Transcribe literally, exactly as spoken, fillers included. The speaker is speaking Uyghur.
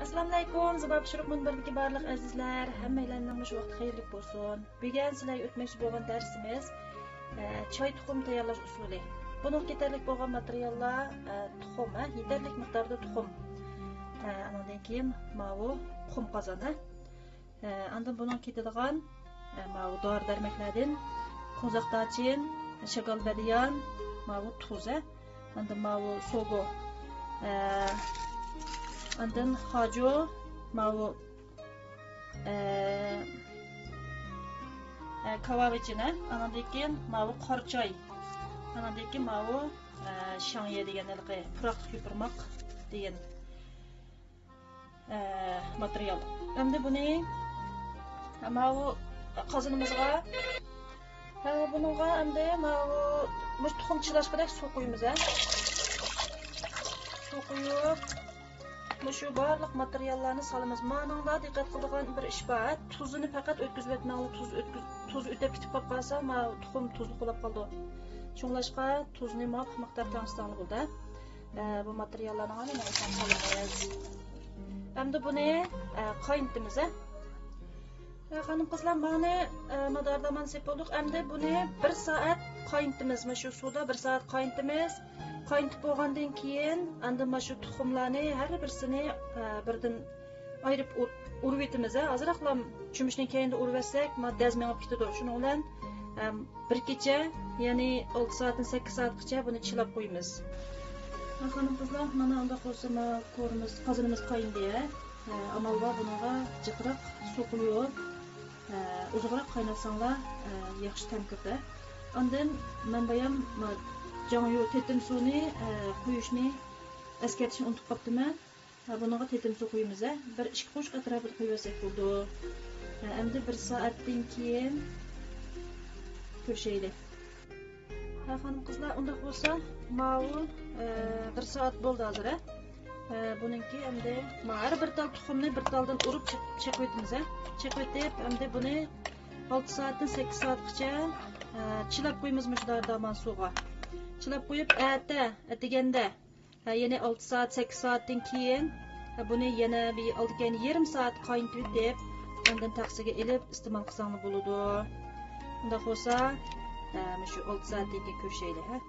ئەسسالامۇئەلەيكۇم، زىبا پىشۇرۇق مۇنبىرىدىكى بارلىق ئەزىزلەر، ھەممەيلەننىڭ مۇشۇ ۋاقتى خەيرلىك بولسۇن. بۈگۈن سىلەرگە ئۆتمەكچى بولغان دەرسىمىز، ئە، چاي تۇخۇم تەييارلاش ئۇسۇلى. بۇنىڭغا كېتەرلىك بولغان ماتېرىياللار، ئە، تۇخۇم، ھە، يېتەرلىك مىقداردا تۇخۇم. ئە، ئانىڭدىن كېيىن ماۋۇ قۇم قازان، ھە. ئە، ئاندىن بۇنىڭغا كېتىدىغان، ئە، ماۋۇ دورا دەرمەكلەردىن قوزاق دارچىن، شاكال بەدىيان، ماۋۇ تۇز، ھە. ئاندىن ماۋۇ سوگو، ئە، ئاندىن خاجۇ، ماۋۇ، ئە، ئە، كاۋاۋىچىن، ھە. ئانىڭدىن كېيىن ماۋۇ قارا چاي، ئانىڭدىن كېيىن ماۋۇ، ئە، شاڭيې دېگەن ھېلىقى پۇراقلىق يوپۇرماق دېگەن ئە، ماتېرىيال. ئەمدى بۇنى ماۋۇ قازىنىمىزغا، ھە، بۇنىڭغا ئەمدى ماۋۇ، مۇشۇ تۇخۇم چىلاشقۇدەك سۇ قۇيىمىز، ھە. سۇ قۇيۇپ، مۇشۇ بارلىق ماتېرىياللارنى سالىمىز. مانىڭدا دىققەت قىلىدىغان بىر ئىش بار. تۇزىنى پەقەت ئۆتكۈزۈۋەتمەڭلار. تۇز ئۆتكۈز-، تۇز ئۆتۈپ كېتىپ قالىپ قالسا، ماۋۇ تۇخۇم تۇزلۇق بولۇپ قالىدۇ. شۇڭلاشقا تۇزنى مۇۋاپىق مىقدار تەڭشىسەڭلار بولدى. ئە، بۇ ماتېرىياللارنى مانا مۇشۇنداق سالىمىز. ئەمدى بۇنى، ئە، قاينىتىمىز، ھە. ئە، خانىم قىزلار، مانا، ئە، ماداردا مانا سېلىپ بولدۇق. ئەمدى بۇنى بىر سائەت قاينىتىمىز. مانا شۇ سۇدا بىر سائەت قاينىتىمىز. قاينىتىپ بولغاندىن كېيىن، ئاندىن مانا شۇ تۇخۇملارنى ھەر بىرسىنى، ئە، بىردىن ئايرىپ ئۇر-، ئۇرۇۋېتىمىز، ھە. ئازراقلا چۆمۈچنىڭ كەينىدە ئۇرۇۋەتسەك، ما دەز مېڭىپ كېتىدۇ. شۇنىڭ بىلەن، ئەم، بىر كېچە، يەنى ئالتە سائەتتىن سەككىز سائەتقىچە بۇنى چىلاپ قويىمىز. ھە، خانىم قىزلار، مانا ئۇنداق بولسا، ما كورىمىز، قازىنىمىز قاينىدى، ھە. ئە، ئامال بار بۇنىڭغا جىقراق سۇ قۇيۇپ، ئە، ئۇزۇنراق قايناتساڭلار، ئە، ياخشى تەم كىرىدۇ. ئاندىن مەن بايام، ما، جاڭيۇ تېتىم سۇنى، ئە، قۇيۇشنى ئەسكەرتىشنى ئۇنتۇپ قاپتىمەن. ھە، بۇنىڭغا تېتىم سۇ قۇيىمىز، ھە. بىر ئىككى قوشۇق ئەتراپىدا قۇيۇۋەتسەك بولىدۇ. ھە، ئەمدى بىر سائەتتىن كېيىن كۆرۈشەيلى. ھە، خانىم قىزلار، ئۇنداق بولسا، ماۋۇ، ئە، بىر سائەت بولدى ھازىر، ھە. ئە، بۇنىڭكى ئەمدى ما ھەر بىر تال تۇخۇمنى بىر تالدىن ئۇرۇپ چېق-، چېقىۋېتىمىز، ھە. چېقىۋېتىپ، ئەمدى بۇنى ئالتە سائەتتىن سەككىز سائەتقىچە، ئە، چىلاپ قويىمىز مۇشۇ دارىدارمان سۇغا. چىلاپ قويۇپ، ئەتە، ئەتىگەندە، ھە، يەنى ئالتە سائەت، سەككىز سائەتتىن كېيىن، ھە، بۇنى يەنە بىر ئالدى كەينى يېرىم سائەت قاينىتىۋېتىپ، ئاندىن تەخسىگە ئېلىپ ئىستېمال قىلساڭلار بولىدۇ. ئۇنداق بولسا، ھە، مۇشۇ ئالتە سائەتتىن كېيىن كۆرۈشەيلى، ھە.